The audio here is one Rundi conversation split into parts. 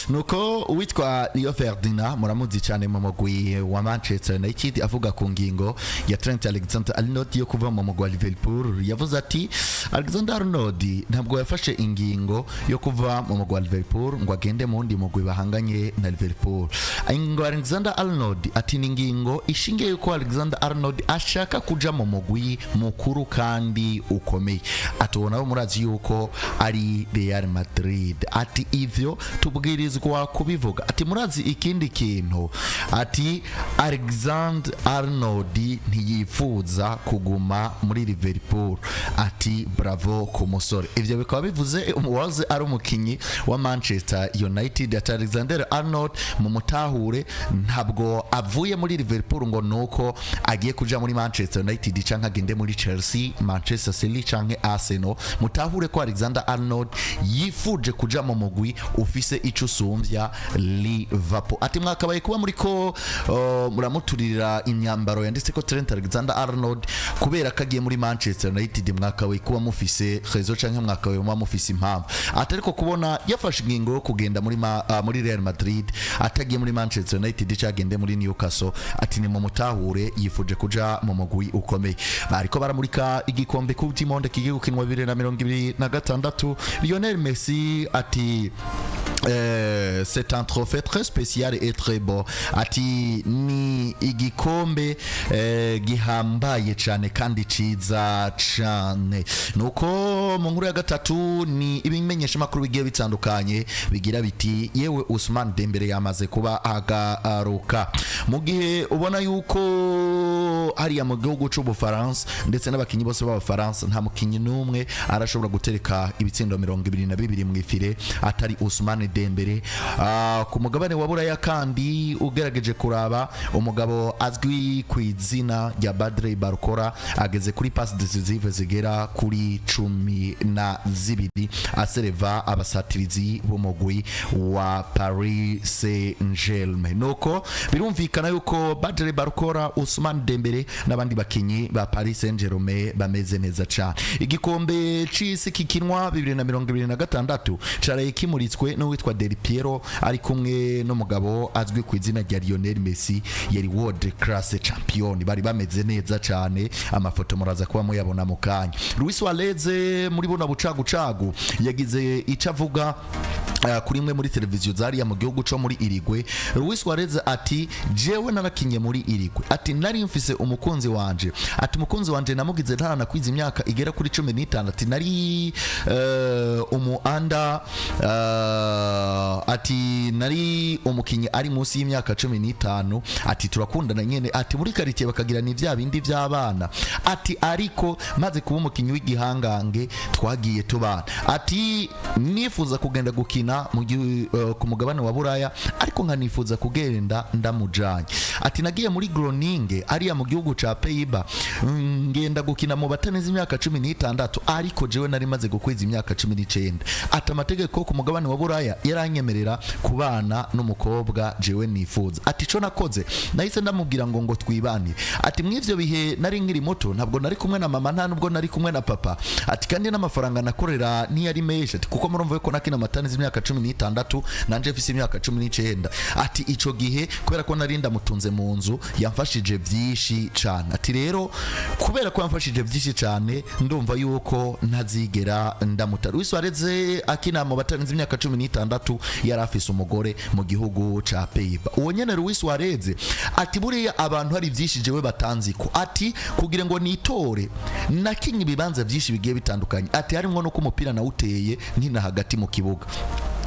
Nuko uwitwa Rio Ferdinand, muramuzi cyane mu mugwi wa Manchester United, avuga ku ngingo ya Trent Alexander Arnold yo kuva mu mugwi wa Liverpool, yavuze ati: "Alexander Arnold ntabwo yafashe ingingo yo kuva mu mugwi wa Liverpool ngo agende mu wundi mugwi bahanganye na Liverpool." Ingingo Alexander Arnold, ati ni ingingo ishingiye yuko Alexander Arnold ashaka kuja mu mugwi mukuru kandi ukomeye. Ati uwo nawe murazi yuko ari Real Madrid. Ati ivyo tubwirizwa kubivuga. Ati murazi ikindi kintu, ati Alexander Arnold ntiyifuza kuguma muri Liverpool. Ati bravo ku musore. Ivyo bikaba bivuze uwahoze ari umukinyi wa Manchester United, ati Alexander Arnold mu mutahure, ntabwo avuye muri Liverpool ngo nuko agiye kuja muri Manchester United canke agende muri Chelsea, Manchester City canke Arsenal. Mutahure ko Alexander Arnold yifuje kuja mu mugwi ufise ico usumvya Liverpool. Ati mwakabaye kuba muri ko muramuturirira imyambaro yanditse ko Trent Alexander Arnold kubera ko agiye muri Manchester United, mwakabaye kuba mufise raison canke mwakabaye kuba mufise impamvu. Ati ariko kubona yafashe ingingo yo kugenda muri Real Madrid, atagiye muri Manchester United cyagende muri Newcastle, ati ni mu mutahure, yifuje kuja mu mugwi ukomeye. Bariko baramurika igikombe Coupe du Monde kigiye gukinwa 2026. Lionel Messi ati c'est un trophée très spécial et très beau. Ati ni igikombe gihambaye cyane kandi ciza cyane. Nuko mu nkuru ya gatatu ni ibimenyesha makuru bigiye bitandukanye bigira biti: "Yewe, Ousmane Dembele yamaze kuba agaruka." Mu gihe ubona yuko hariya mu gihugu c'Ubufaransa ndetse n'abakinyi bose b'Abafaransa, nta mukinyi n'umwe arashobora gutereka ibitsindo 22 mu ifire atari Ousmane Dembele. Ku mugabane wa Buraya kandi, ugerageje kuraba umugabo azwi ku izina rya Bradley Barcola, ageze kuri passe décisive zigera kuri 12, asereva abasatirizi b'umugwi wa Paris Saint-Germain. Nuko birumvikana yuko Bradley Barcola, Ousmane Dembele n'abandi bakinyi ba Paris Saint-Germain bameze neza cyane. Igikombe c'isi kikinwa 2026 caraye kimuritswe n'uwitwa Del Piero ari kumwe n'umugabo azwi ku izina rya Lionel Messi, yari world class champion. Bari bameze neza cyane, amafoto muraza kuba muyabona mu kanya. Luis Suarez muri buno bucagucagu yagize ico avuga kuri imwe muri televiziyo zariya mu gihugu co muri Uruguay. Luis Suarez ati: "Jewe narakinye muri Uruguay." Ati nari mfise umukunzi wanje. Ati umukunzi wanje namugize ntaranakwiza imyaka igera kuri 15. Ati nari umu under, ati nari umukinyi ari munsi y'imyaka 15. Ati turakundana nyene, ati muri quartier bakagira ni vya bindi vy'abana. Ati ariko maze kuba umukinyi w'igihangange twagiye tubana. Ati nifuza kugenda gukina ku mugabane wa Buraya, ariko nkanifuza kugenda ndamujanye. Ati nagiye muri Groningen ariya mu gihugu ca Pays-Bas, ngenda gukina mu bataneze imyaka 16, ariko jewe nari maze gukwiza imyaka 19. Ati amategeko ku mugabane wa Buraya yaranyemerera kubana n'umukobwa jewe nifuza. Ati ico nakoze, nahise ndamubwira ngo twibanire. Ati mw'ivyo bihe nari nkiri muto, ntabwo nari kumwe na mama, nta nubwo nari kumwe na papa. Ati kandi n'amafaranga nakorera ntiyari menshi. Ati kuko murumva ko nakina amatani imyaka 16, nanje mfise imyaka 19. Ati ico gihe kubera ko nari ndamutunze mu nzu, yamfashije byinshi cane. Ati rero kubera ko yamfashije byinshi cane, ndumva yuko ntazigera ndamuta. Luis Suarez akina mu batarenze imyaka 16 yari afise umugore mu gihugu ca Pays-Bas. Uwo nyene Luis Suarez ati buriya abantu hari byinshi jewe batanziko. Ati kugira ngo nitore, nakinye ibibanza byinshi bigiye bitandukanye. Ati harimwo no umupira nawuteye nkina hagati mu kibuga.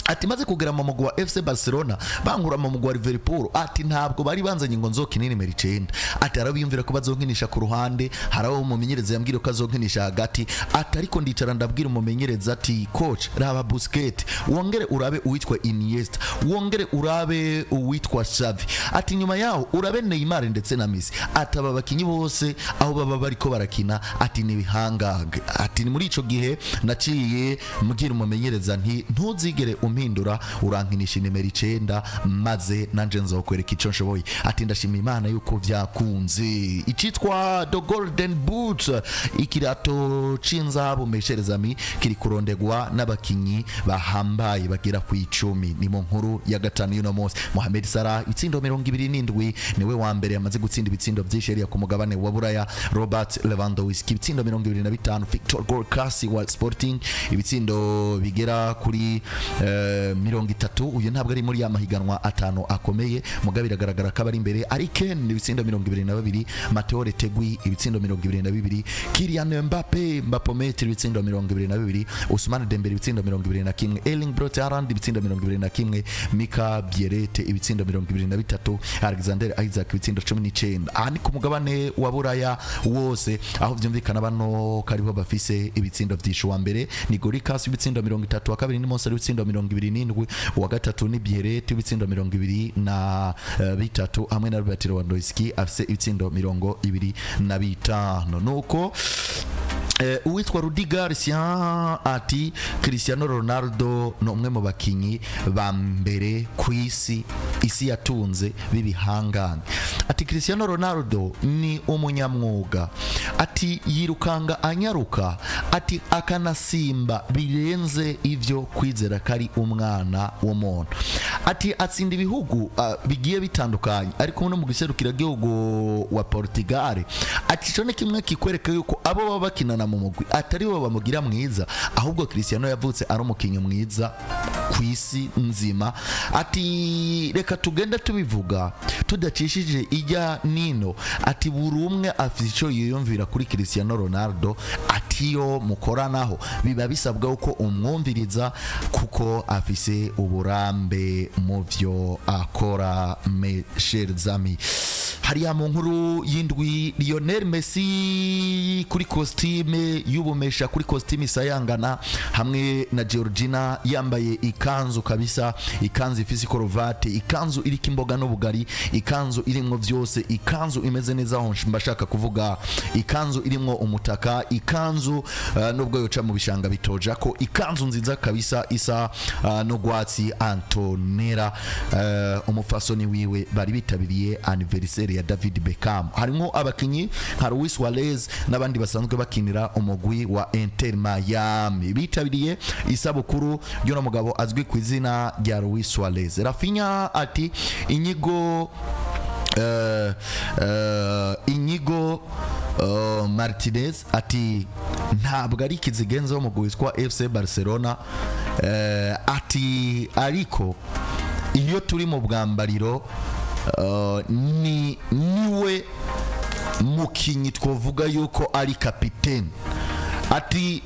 Ati maze kugera mu mugwi wa FC Barcelona, bankura mu mugwi wa Liverpool, ati ntabwo bari banzanye ngo nzokine nimero 9. Ati arabiyumvira ko bazonkinisha ku ruhande, hari aho umumenyereza yambwira ko azonkinisha hagati. Ati ariko ndicara ndabwira umumenyereza ati: 'Coach, raba Busquets, wongere urabe uwitwa Iniesta.' Wongere urabe uwitwa Xavi, ati nyuma yaho urabe Neymar ndetse na Messi, ati aba bakinyi bose aho baba bariko barakina, ati ni bihangange. Ati ni muri ico gihe naciye mbwira umumenyereza nti: "Ntuzigere umpindura, urankinisha nimero 9, maze nanje nzokwereka ico nshoboye." Ati ndashima Imana yuko vyakunze. Icitwa the Golden Boot, ikirato c'inzahabu, mesherezami, kiri kurondegwa n'abakinyi bahambaye bagera ku 10. Ni mu nkuru ya gatanu y'uno munsi. Mohamed Salah, ibitsindo 27, niwe wa mbere yamaze gutsinda ibitsindo vyinshi hariya ku mugabane wa Buraya. Robert Lewandowski, ibitsindo 25. Victor Gyökeres wa Sporting, ibitsindo bigera kuri 30. Uyu ntabwo ari muri ya mahiganwa atanu akomeye, mugabo biragaragara ko abari imbere. Ari Kane, ibitsindo 22. Mateo Retegui, ibitsindo 22. Kylian Mbappe, Mbappe, ibitsindo 22. Ousmane Dembele, ibitsindo 21. Erling Braut Haaland, ibitsindo 21. Mika Biereth, ibitsindo 23. Alexander Isak, ibitsindo 19. Aha ni ku mugabane wa Buraya wose, aho vyumvikana bano karibo bafise ibitsindo vyinshi. Wa mbere ni Gyökeres, ibitsindo 30. Wa kabiri ni Mosari, ibitsindo 27. Uwa gatatu ni Biereth, ibitsindo 23, hamwe na Robert Lewandowski afise ibitsindo 25. Nuko uwitwa Rudi Garcia ati Cristiano Ronaldo ni umwe mu bakinyi ba mbere ku isi, isi yatunze b'ibihangange. Ati Cristiano Ronaldo ni umunyamwuga, ati yirukanga anyaruka, ati akanasimba birenze ivyo kwizera ko ari umwana w'umuntu. Ati atsinda ibihugu bigiye bitandukanye, ariko no mu gihugu wa Portugal. Ati ico ni kimwe kikwereka yuko abo baba bakinana mu mugwi atari bo bamugira mwiza, ahubwo Cristiano yavutse ari umukinyi mwiza ku isi nzima. Ati reka tugende tubivuga tudacishije ijya nino, ati buri umwe afite icyo yiyumvira kuri Cristiano Ronaldo. Ati iyo mukoranaho biba bisabwa uko umwumviriza, kuko afise uburambe mu byo akora. Mes chers amis, hariya mu nkuru y'indwi, Lionel Messi kuri costume y'ubumesha, kuri costume isayangana, hamwe na Georgina yambaye ikanzu kabisa, ikanzu ifise ikoruvate, ikanzu iriko imboga n'ubugari, ikanzu irimwo vyose, ikanzu imeze neza. Aho mbashaka kuvuga ikanzu irimwo umutaka, ikanzu nubwo yoca mu bishanga bitoja ko, ikanzu nziza kabisa isa n'ugwatsi. Antonella, umufasoni wiwe, bari bitabiriye anniversaire ya David Beckham. Harimo abakinyi nka Luis Suarez n'abandi basanzwe bakinira umugwi wa Inter Miami, bitabiriye isabukuru y'uno mugabo azwi ku izina rya Luis Suarez. Raphinha ati Inigo Martinez ati ntabwo ari kizigenza wo mugwi witwa FC Barcelona, ati ariko iyo turi mu bwambariro, ni niwe mukinyi twovuga yuko ari kapitene. Ati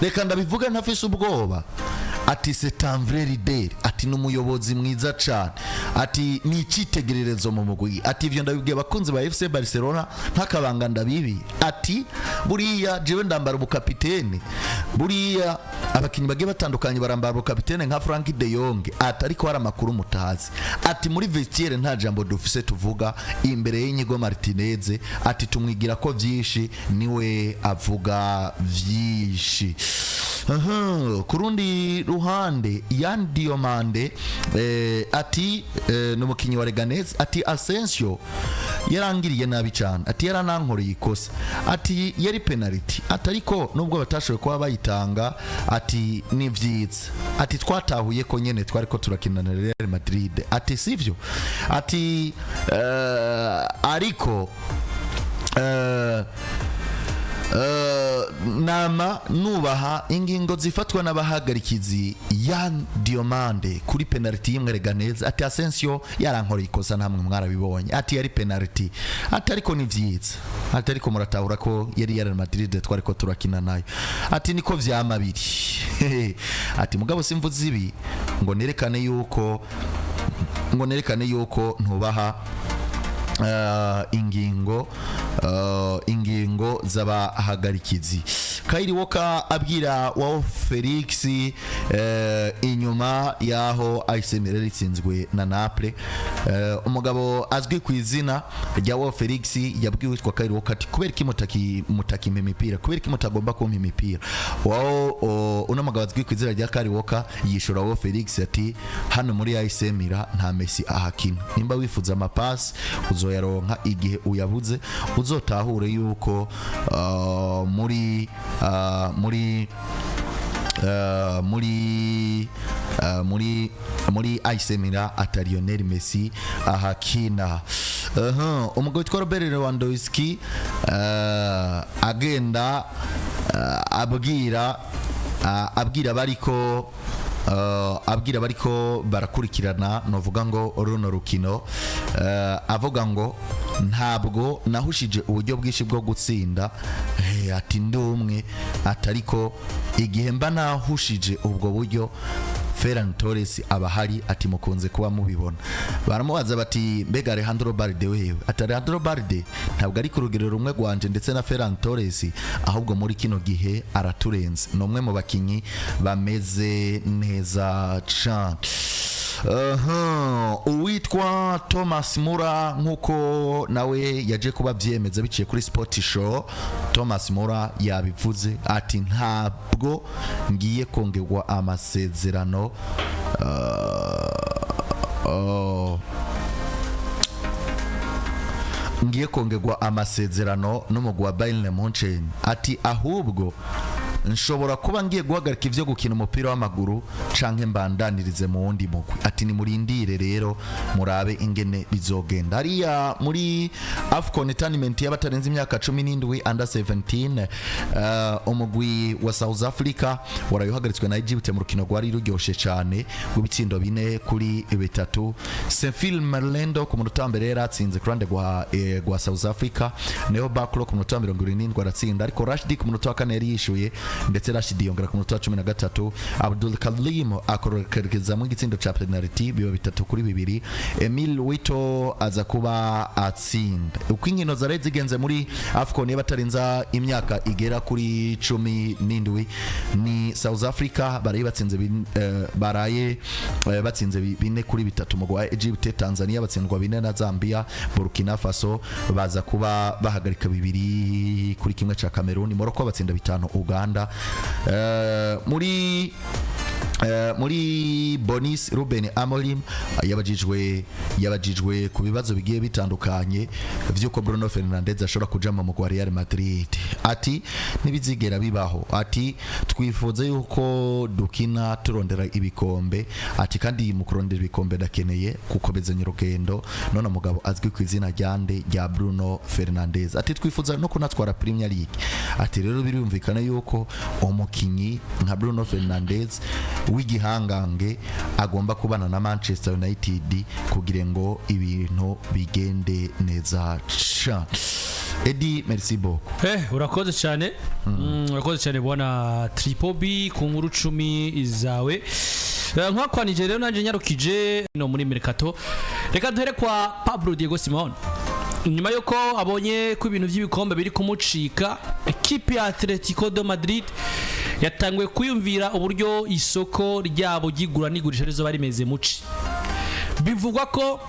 reka ndabivuga ntafise ubwoba, ati c'est un vrai leader, ati ni umuyobozi mwiza cyane, ati ni icyitegererezo mu mugwi. Ati ivyo ndabibwiye abakunzi ba FC Barcelona nk'akabanga ndabibi. Ati buriya jewe ndambara ubukapitene, buriya abakinnyi bagiye batandukanye barambara ubukapitene nka Frenkie de Jong, ati ariko hari amakuru mutazi. Ati muri vestiaire nta jambo dufise tuvuga imbere y'Inigo Martinez, ati tumwigira ko vyinshi, niwe avuga vyinshi. Aha, ku rundi ruhande, Yan Diomande ati ni umukinnyi wa Leganes, ati Asensio yarangiriye nabi cyane, ati yaranankoreye ikosa, ati yari penalty, ati ariko nubwo batashoboye kuba bayitanga, ati ni vyiza, ati twatahuye ko nyene twari ko turakina na Real Madrid, ati sivyo, ati ariko nama nubaha ingingo zifatwa n'abahagarikizi. Yan Diomande kuri penalty y'imwe Leganés, ati Asensio yarankoreye ikosa, namwe mwarabibonye, ati yari penalty, ati ariko ni vyiza, ati ariko muratahura ko yari Real Madrid twari ko turakina nayo, ati niko vyama biri, ati mugabo simvuze ibi ngo nerekane yuko ntubaha ingingo z'abahagarikizi. Kyle Walker abwira Joao Felix inyuma yaho AC Milan itsinzwe na Naples. Umugabo azwi ku izina rya Joao Felix yabwiwe witwa Kyle Walker ati: "Kubera iki mutakimpa imipira? Kubera iki mutagomba kumpa imipira?" Wao uno mugabo azwi ku izina rya Kyle Walker yishura Joao Felix ati: "Hano muri AC Milan nta Messi ahakina. Nimba wifuza amapasi, uzoyaronka igihe uyabuze. Uzotahure yuko muri AC Milan ata Lionel Messi ahakina." Umugabo witwa Robert Lewandowski agenda abwira bariko barakurikirana, novuga ngo runo rukino, avuga ngo: "Ntabwo nahushije uburyo bwinshi bwo gutsinda," ati: "ndi umwe," atariko igihe mba nahushije ubwo buryo, Ferran Torres aba ahari, ati mukunze kuba mubibona. Baramubaza bati: "Mbega Alejandro Balde wewe?" Ati: "Alejandro Balde ntabwo ari ku rugero rumwe rwanje ndetse na Ferran Torres, ahubwo muri kino gihe araturenze, ni umwe mu bakinyi bameze neza cane." Uwitwa Thomas Muller, nkuko nawe yaje kuba byemeza biciye kuri Sport Show, Thomas Muller yabivuze ati: "Ntabwo ngiye kongerwa amasezerano ngiye kongerwa amasezerano n'umugwi wa Bayern Munchen," ati: "Ahubwo nshobora kuba ngiye guhagarika ivyo gukina umupira w'amaguru canke mbandanirize mu wundi mugwi," ati: "Nimurindire rero murabe ingene bizogenda." Hariya muri AFCON tournament y'abatarenze imyaka 17, under 17, umugwi wa South Africa waraye uhagaritswe na Egypt mu rukino rwari ruryoshe cyane rw'ibitsindo 4-3. Senfil Merlendo ku munota wa mbere yari atsinze ku ruhande rwa South Africa. Neo Baklo ku munota wa 77 aratsinda, ariko Rashidi ku munota wa kane yari yishuye, ndetse Rashidi yongera ku munota wa 13. Abdul Kalim akorokerezamo igitsindo ca penalty, biba 3-2. Emil Wito aza kuba atsinda. Uko inkino zari zigenze muri AFCON y'abatarenza imyaka igera kuri 17, ni South Africa baraye batsinze baraye batsinze 4-3 mu wa Egypt. Tanzania batsindwa 4 na Zambia. Burkina Faso baza kuba bahagarika 2-1 ca Cameroon. Morocco batsinda 5 Uganda. Muri bonus, Ruben Amorim yabajijwe ku bibazo bigiye bitandukanye vy'uko Bruno Fernandes ashobora kuja mu mugwi wa Real Madrid, ati: "Ntibizigera bibaho," ati: "Twifuza yuko dukina turondera ibikombe," ati: "Kandi mu kurondera ibikombe ndakeneye gukomezanya urugendo none mugabo azwi ku izina rya nde, rya Bruno Fernandes," ati: "Twifuza no kunatwara Premier League," ati: "Rero birumvikana yuko umukinyi nka Bruno Fernandes w'igihangange agomba kubana na Manchester United kugira ngo ibintu bigende neza cyane." Eddie, merci beaucoup. Urakoze cyane. Urakoze cyane bwana Tripobi ku nkuru 10 zawe. Nkakwanije rero nanje nyarukije no muri Mercato. Reka duhere kwa Pablo Diego Simone. Nyuma yuko abonye ko ibintu by'ibikombe biri kumucika, ekipe ya Atletico de Madrid yatanguye kwiyumvira uburyo isoko ryabo ryigura n'igurisha rizoba rimeze muci. Bivugwa ko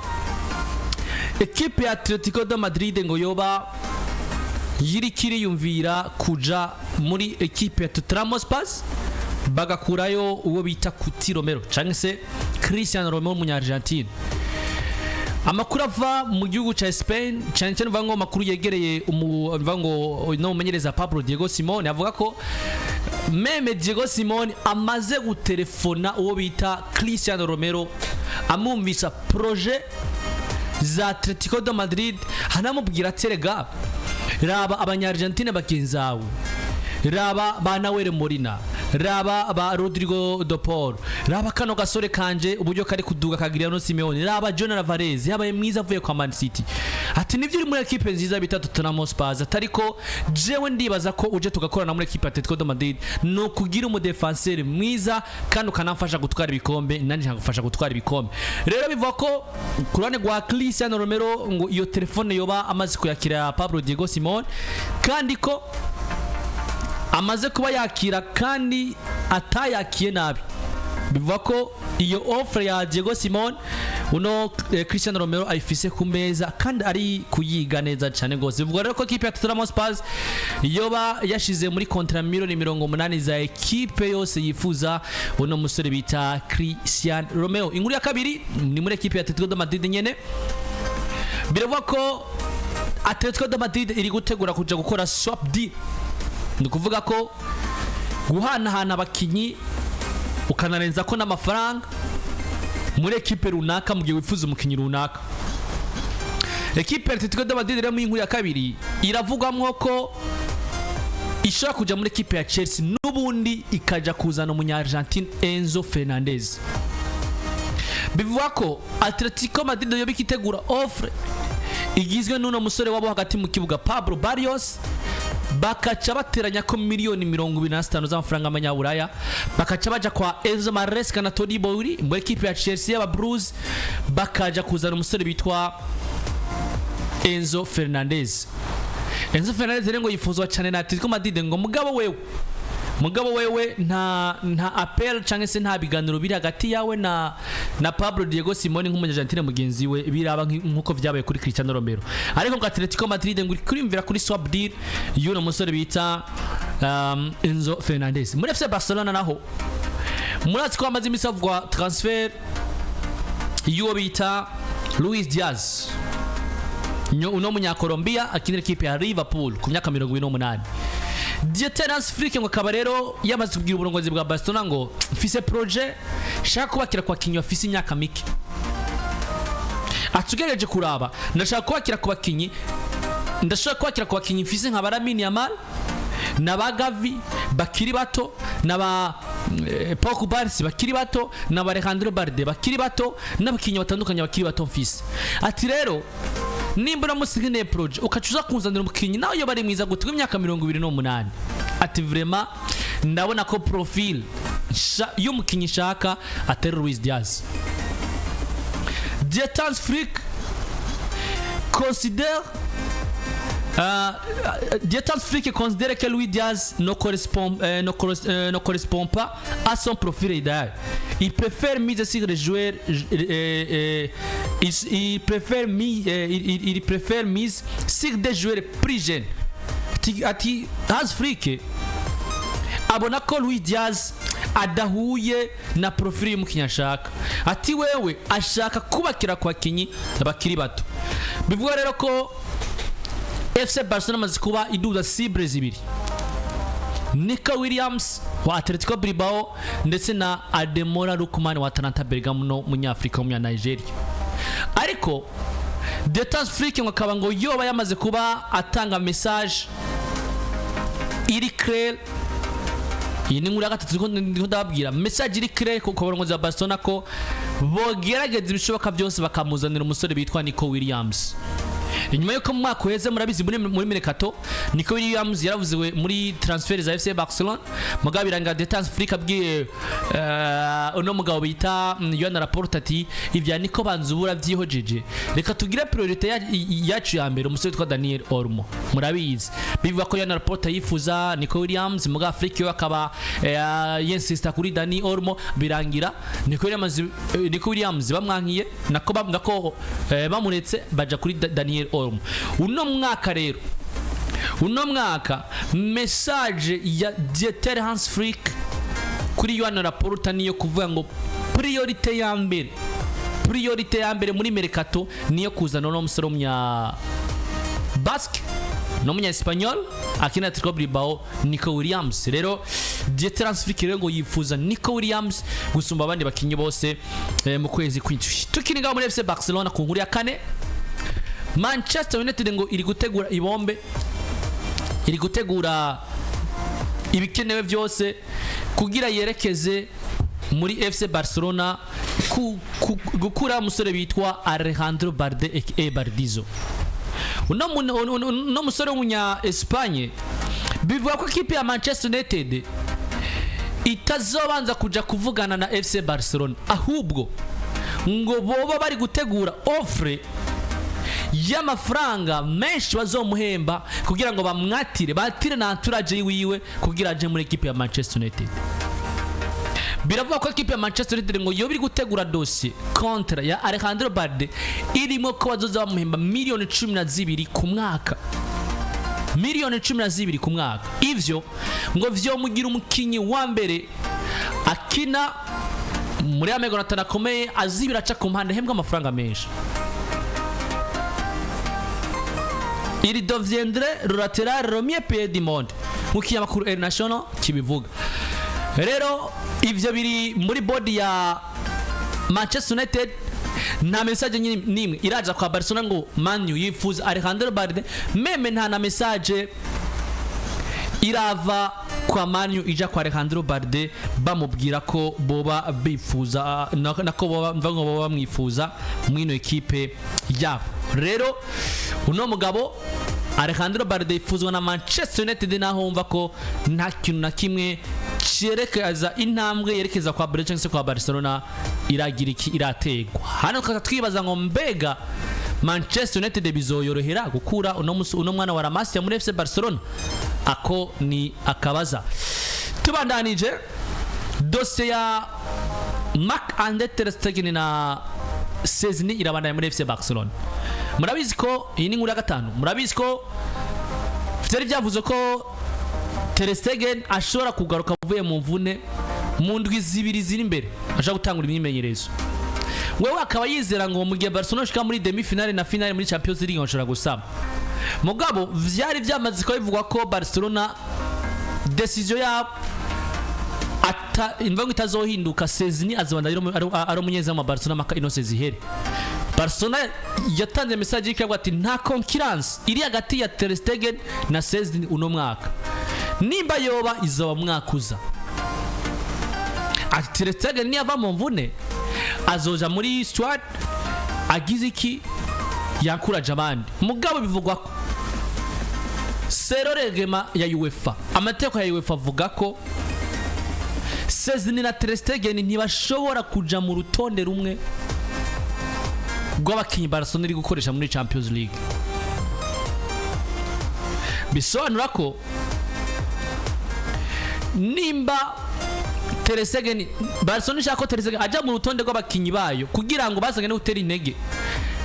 ekipe ya Atletico de Madrid ngo yoba yiriko iriyumvira kuja muri ekipe ya Tottenham Hotspur, bagakurayo uwo bita Cuti Romero cyangwa se Cristian Romero w'umunya-Argentine. Amakuru ava mu gihugu cya Spain, cyane cyane uvuga ngo amakuru yegereye uvuga ngo no mumenyereza Pablo Diego Simone, avuga ko même Diego Simone amaze gutelefona uwo bita Cristian Romero, amwumvisa projet za Atletico de Madrid, hanamubwira ati: "Erega raba abanya-Argentine bagenzi bawe, raba ba Nahuel Molina, raba ba Rodrigo de Paul, raba kano gasore kanje uburyo kari kuduga kagira no Simeone, raba John Alvarez yabaye mwiza avuye kwa Man City," ati: "Nivyo, uri muri ekipe nziza bita Tottenham Hotspur, atariko jewe ndibaza ko uje tugakorana muri ekipe ya Atletico de Madrid no kugira umudefenseur mwiza kandi ukanamfasha gutwara ibikombe, nanjye nkagufasha gutwara ibikombe." Rero bivuga ko ku ruhande rwa Cristiano Romero ngo iyo telefone yoba amaze kuyakira Pablo Diego Simone, kandi ko Amaze kuba yakira kandi atayakiye nabi. Bivuga ko iyo offre ya Diego Simone uno Cristiano Romero ayifise ku meza kandi ari kuyiga neza cyane rwose. Bivuga rero ko ekipe ya Tottenham Hotspur yoba yashize muri contrat miliyoni 80 za ekipe yose yifuza uno musore bita Cristiano Romero. Inkuru ya kabiri ni muri ekipe ya Atletico de Madrid nyene. Biravuga ko Atletico de Madrid iri gutegura kuja gukora swap deal, ni ukuvuga ko guhanahana abakinyi ukanarenza ko n'amafaranga muri ekipe runaka mu gihe wifuza umukinyi runaka. Ekipe ya Atletico de Madrid rero, mu inkuru ya kabiri, iravugwamwo ko ishobora kuja muri ekipe ya Chelsea n'ubundi ikaja kuzana umunya Argentine Enzo Fernandez. Bivuga ko Atletico Madrid yoba ikitegura offre igizwe n'uno musore wabo hagati mu kibuga Pablo Barrios, bakaca bateranya ko miliyoni 25 z'amafaranga y'amanyaburaya, bakaca baja kwa Enzo Maresca na Todd Boehly muri ekipe ya Chelsea y'aba Blues, bakaja kuzana umusore bitwa Enzo Fernandez. Enzo Fernandez rero ngo yifuzwa cyane na Atletico Madrid, ngo mugabo wewe nta appel cyangwa se nta biganiro biri hagati yawe na Pablo Diego Simone nk'umunyargentine mugenzi we biraba nk'uko vyabaye kuri Cristiano Romero. Ariko ngo Atletico Madrid ngo iri kuriyumvira kuri swap deal y'uno musore bita Enzo Fernandez. Muri FC Barcelona naho, murazi ko hamaze iminsi havugwa transfer y'uwo bita Luis Diaz, uno munyakolombia akinira ikipe ya Liverpool ku myaka 28. Dieter Hans Flick ngo akaba rero yamaze kubwira uburongozi bwa Barcelona ngo mfise projet shaka kubakira kwa kinyi bafise imyaka mike. Atugereje kuraba, ndashaka kubakira ku bakinyi, ndashaka kubakira ku bakinyi mfise nka ba Lamine Yamal na ba Gavi bakiri bato, na ba Pau Cubarsí bakiri bato, na ba Alejandro Balde bakiri bato, n'abakinyi batandukanye bakiri bato mfise. Ati rero nimba uramutse nkeneye projet ukaca uza kunzanira umukinyi nawe yoba ari mwiza gute w'imyaka 28, ati vraiment ndabona ko profil y'umukinyi nshaka atari Luis Diaz. Dieter Hans Flick considère Dieter Flick considère que Luis Diaz ne correspond pas à son profil idéal. Il préfère miser sur les joueurs, il préfère mi, il préfère mise sur des joueurs plus jeunes. Ati Hans Flick abona ko Luis Diaz adahuye na profil y'umukinnyi ashaka, ati wewe ashaka kubakira ku bakinyi bakiri bato. Bivuga rero ko FC Barcelona amaze kuba iduza cible zibiri: Nico Williams wa Atletico Bilbao ndetse na Ademola Lookman wa Atalanta Bergamo, no munyafrika w'umunya Nigeria. Ariko Dieter Flick ngo akaba ngo yoba yamaze kuba atanga message iri clair. Iyi ni inkuru ya gatatu ndiko ndababwira. Message iri clair ku barongozi ba Barcelona ko bogerageza ibishoboka byose bakamuzanira umusore bitwa Nico Williams, inyuma yuko mu mwaka uheze, murabizi, muri mercato Nico Williams yaravuze muri transfer za FC Barcelona, mugabo biranga Dieter Flick abwiye uno mugabo bita Joan Laporta ati ibya Nico banzubura vyihojeje, reka tugire priorité yacu ya mbere umusore witwa Daniel Olmo. Murabizi, bivuga ko Joan Laporta yifuza Nico Williams, mugabo Flick we akaba yinsista kuri Dani Olmo. Birangira Nico Williams bamwankiye, nako bamuretse baja kuri Daniel Olmo. Uno mwaka rero, uno mwaka message ya Dieter Hans Flick kuri Joan Laporta niyo kuvuga ngo priorité ya mbere muri mercato niyo kuzana uno musore w'umunya Basque n'umunya Espanyol akina Atletico Bilbao, Nico Williams. Rero Dieter Hans Flick rero ngo yifuza Nico Williams gusumba abandi bakinyi bose mu kwezi kw'indwi. Tukiri ngaho muri FC Barcelona, ku nkuru ya kane, Manchester United ngo iri gutegura ibombe, iri gutegura ibikenewe byose kugira yerekeze muri FC Barcelona gukura umusore bitwa Alejandro Balde aka Bardizo. Uno musore w'umunya Espagne, bivuga ko ikipe ya Manchester United itazobanza kuja kuvugana na FC Barcelona, ahubwo ngo boba bari gutegura offre. Y'amafaranga menshi bazomuhemba kugira ngo bamwatire, batire na entourage wiwe kugira aje muri ekipe ya Manchester United. Biravuga ko ekipe ya Manchester United ngo yoba iri gutegura dossier contrat ya Alejandro Balde, irimo ko bazoza bamuhemba miliyoni 12 ku mwaka, miliyoni 12 ku mwaka. Ivyo ngo vyomugira umukinyi wa mbere akina muri amego atanu akomeye, azibira, aca ku mpande, ahembwa amafaranga menshi. Il deviendrait le latéral le mieux payé du monde, mu kinyamakuru El National kibivuga. Rero ivyo biri muri board ya Manchester United. Nta message nimwe iraja kwa Barcelona ngo Man U yifuza Alejandro Balde. Même nta na message irava kwa Man U ija kwa Alejandro Balde bamubwira ko boba bifuza nako boba mva ngo boba bamwifuza mwino ekipe yabo. Rero uno mugabo Alejandro Balde yifuzwa na Manchester United, naho wumva ko nta kintu na kimwe cyerekeza intambwe yerekeza kwa Barcelona cyangwa se kwa Barcelona iragira iki irategwa. Hano tukaza twibaza ngo mbega Manchester United bizoyorohera gukura uno mwana wa La Masia muri FC Barcelona? Ako ni akabaza. Tubandanije, dosiye ya Marc Andre ter Stegen na Szczesny irabandanya muri FC Barcelona. Murabizi ko iyi ni inkuru ya gatanu. Murabizi ko vyari byavuze ko Ter Stegen ashobora kugaruka avuye mu mvune mu ndwi 2 ziri imbere, ashobora gutangura imyimenyerezo. Wewe akaba yizera ngo mu gihe Barcelona ishika muri demi finale na finale muri Champions League bashobora gusama. Mugabo vyari byamaze kuba bivugwa ko Barcelona décision yabo ata imvango itazohinduka, Szczesny azobanda ari umunyezamu wa Barcelona maka ino saison ihere. Barcelona yatanze message y'ikavuga ati nta concurrence iri hagati ya Ter Stegen na Szczesny uno mwaka, nimba yoba izoba mwaka uza. Ati Ter Stegen niyava mu mvune azoja muri squad, agize iki yankuraje abandi. Mugabo bivugwa ko selon règlement ya UEFA, amategeko ya UEFA avuga ko Szczesny na Ter Stegen ntibashobora kuja mu rutonde rumwe rw'abakinyi Barcelona iri gukoresha muri Champions League. Bisobanura ko nimba Ter Stegen, Barcelona ishaka ko Ter Stegen aja mu rutonde rw'abakinyi bayo kugira ngo bazanye no gutera intege,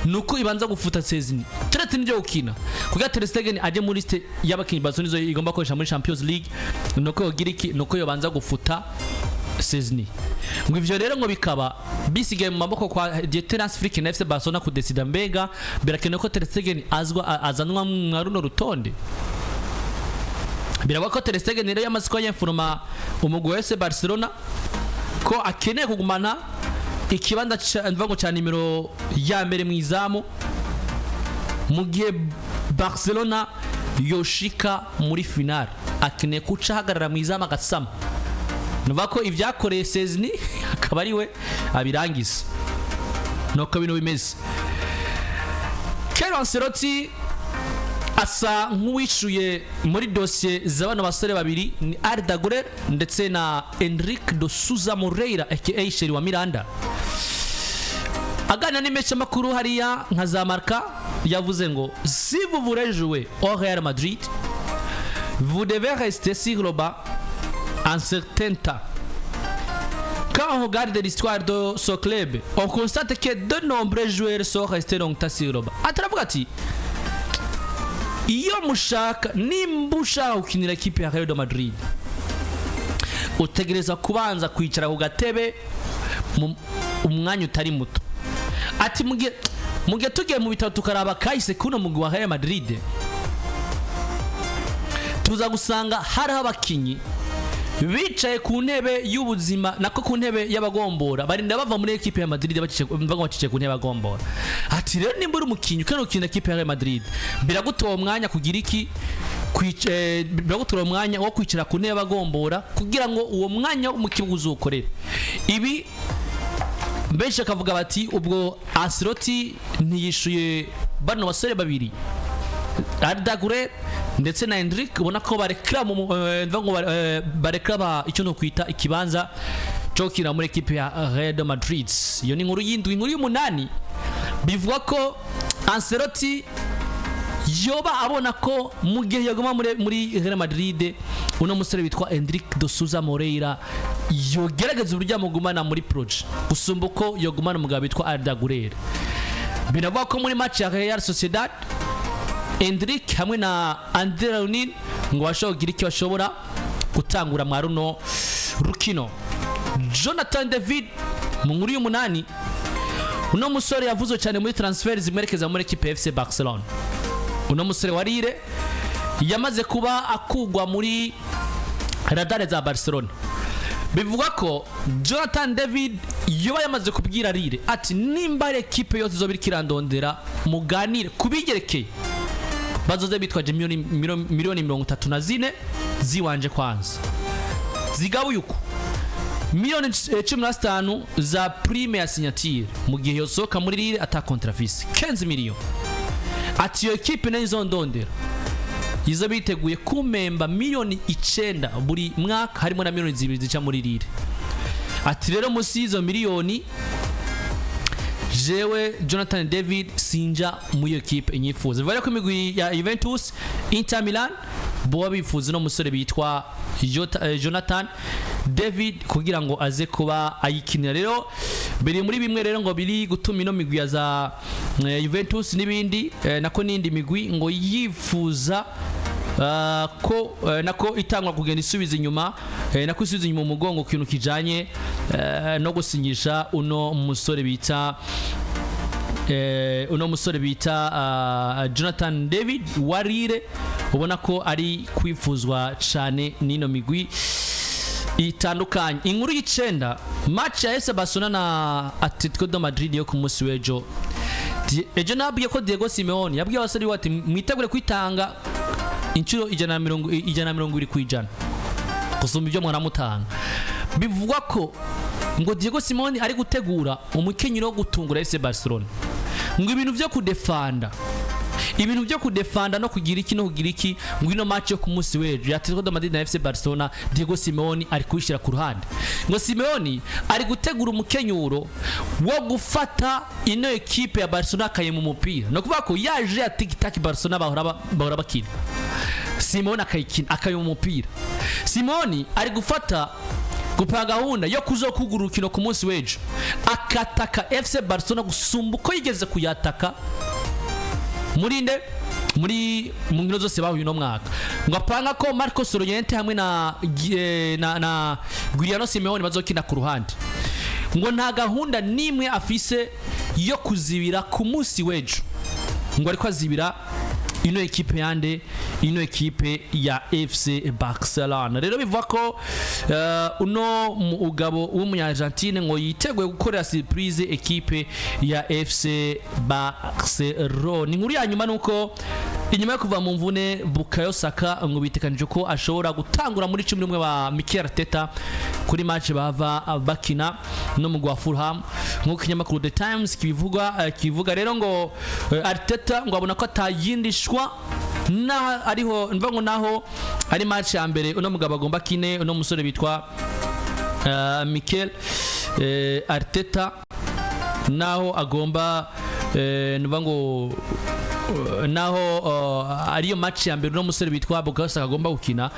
nuko ibanza gufuta Szczesny turetse n'ibyo gukina kugira Ter Stegen aje muri liste y'abakinyi Barcelona izo igomba gukoresha muri Champions League, nuko yogira iki, nuko yobanza gufuta Szczesny. Ngo ivyo rero ngo bikaba bisigaye mu maboko kwa Dieter Hans Flick na FC Barcelona kudesida mbega birakenewe ko Ter Stegen azwa azanwa mwa runo rutonde. Biravuga ko Ter Stegen rero yamaze kuba yinforma umugwi wa FC Barcelona ko akeneye kugumana ikibanza mvuga ngo ca nimero ya mbere mu izamu mu gihe Barcelona yoshika muri finale, akeneye kuca ahagarara mu izamu agasama. Nuvuga ko ibyakoreye Szczesny akaba ari we abirangiza. Nuko bino bimeze. Carlo Ancelotti asa nk'uwishuye muri dosiye za bano basore babiri, ni Arda Güler ndetse na Henrique de Souza Moreira aka Sheri wa Miranda. Aganira n'imeshamakuru hariya nka za Marca, yavuze ngo si vous voulez jouer au Real Madrid, vous devez rester sur le banc un certain temps. Quand on regarde l'histoire de ce club, on constate que de nombreux joueurs sont restés longtemps sur le banc. Ataravuga ati iyo mushaka, nimba ushaka gukinira ekipe ya Real de Madrid, utegereza kubanza kwicara ku gatebe mu umwanya utari muto. Ati mugihe tugiye mu bitaro tukaraba kahise kuno mugwi wa Real Madrid, tuza gusanga hariho abakinyi bicaye ku ntebe y'ubuzima, nako ku ntebe y'abagombora, barinda bava muri ekipe ya Madrid baciye ku ntebe y'abagombora. Ati rero nimba uri umukinyi ukeneye gukina ekipe ya Real Madrid, biragutoa umwanya kugira iki, biragutora umwanya wo kwicara ku ntebe y'abagombora kugira ngo uwo mwanya wo mu kibuga uzukorere ibi. Benshi bakavuga bati ubwo Ancelotti ntiyishuye bano basore babiri, Arda Güler ndetse na Endrick, ubona ko barekera mu mva ngo barekera icyo no kwita ikibanza cyo gukina muri ekipe ya Real Madrid. Iyo ni inkuru y'indwi. Inkuru y'umunani, bivuga ko Ancelotti yoba abona ko mu gihe yaguma muri Real Madrid, uno musore witwa Endrick de Souza Moreira yogerageza uburyo amugumana muri projet gusumba uko yogumana umugabo witwa Arda Güler. Binavuga ko muri match ya Real Sociedad, Endrick hamwe na Andre Lunin ngo bashobora kugira icyo bashobora gutangura mwa runo rukino. Jonathan David, mu nkuru y'umunani, uno musore yavuzwe cyane muri transfer zimwerekeza muri ekipe ya FC Barcelona. Uno musore wa Lille yamaze kuba akugwa muri radare za Barcelona. Bivugwa ko Jonathan David yoba yamaze kubwira Lille ati: "Nimba ari ekipe yose izoba iriko irandondera, muganire kubigerekeye, bazoze bitwaje miliyoni 34 ziwanje kwanza, zigabuye uku: miliyoni 15 za prime ya signature mu gihe yosohoka muri Lille ata contrat afise, 15 millions." Ati: "Iyo ekipe nayo izondondera izo biteguye kumemba miliyoni 9 buri mwaka, harimo na miliyoni 2 zica muri Lille." Ati: "Rero munsi y'izo miliyoni, jewe Jonathan David sinja muri iyo ekipe inyifuza." Bivuga ko imigwi ya Juventus, Inter Milan boba bifuza uno musore bitwa Jonathan David kugira ngo aze kuba ayikinira. Rero biri muri bimwe rero ngo biri gutuma ino migwi ya za Juventus n'ibindi, nako n'indi migwi ngo yifuza ko nako itangwa kugenda isubiza inyuma, nako isubiza inyuma umugongo ku kintu kijanye no gusinyisha uno musore bita Jonathan David Warire, ubona ko ari kwifuzwa cyane n'ino migwi itandukanye. Inkuru y'icenda, match ya FC Barcelona na Atletico de Madrid yo ku munsi w'ejo. Ejo nabwiye ko Diego Simeone yabwiye abasore biwe ati: "Mwitegure kwitanga inshuro 120% gusumba ibyo mwaramutanga." Bivugwa ko ngo Diego Simeone ari gutegura umukenyero wo gutungura FC Barcelona, ngo ibintu byo kudefanda, ibintu byo kudefanda no kugira iki no kugira iki, ngo ino match yo ku munsi w'ejo ya Atletico de Madrid na FC Barcelona, Diego Simeone ari kubishyira ku ruhande. Ngo Simeone ari gutegura umukenyuro wo gufata ino ekipe ya Barcelona akayima umupira, no kuvuga ko yaje ya tiki taka Barcelona bahora bakina, Simeone akayikina akayima umupira. Simeone ari gufata gupanga gahunda yo kuzokugura urukino ku munsi w'ejo, akataka FC Barcelona gusumba uko yigeze kuyataka muri nde muri mu nkino zose bahuye uno mwaka. Ngo apanga ko Marcos Llorente hamwe na Giuliano Simeone bazokina ku ruhande. Ngo nta gahunda n'imwe afise yo kuzibira ku munsi w'ejo, ngo ariko azibira ino ekipe yande, ino ekipe ya FC Barcelona. Rero bivuga ko uno mugabo w'umunya-Argentine ngo yiteguye gukorera surprise ekipe ya FC Barcelona. Inkuru ya nyuma nuko inyuma yo kuva mu mvune, Bukayo Saka ngo bitekanije ko ashobora gutangura muri 11 ba Mikel Arteta kuri match bava bakina no mu wa Fulham, nk'uko ikinyamakuru The Times kibivuga. Rero ngo Arteta ngo abona ko atayindishwa na ariho mva ngo naho ari match ya mbere uno mugabo agomba kine, uno musore bitwa Mikel Arteta, naho agomba nuva ngo naho ariyo match ya mbere uno musore bitwa Bukayo Saka agomba gukina,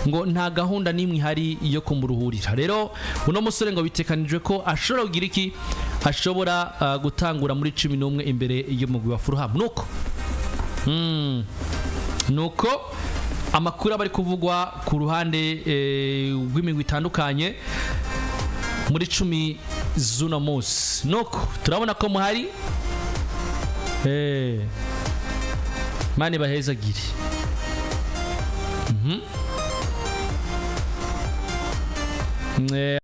ngo nta gahunda n'imwe ihari yo kumuruhurira. Rero uno musore ngo bitekanijwe ko ashobora kugira iki, ashobora gutangura muri 11 imbere y'umugwi wa Fulham. Nuko nuko amakuru aba ari kuvugwa ku ruhande rw'imigwi itandukanye muri 10 z'uno munsi. Nuko turabona ko muhari, mani bahezagire.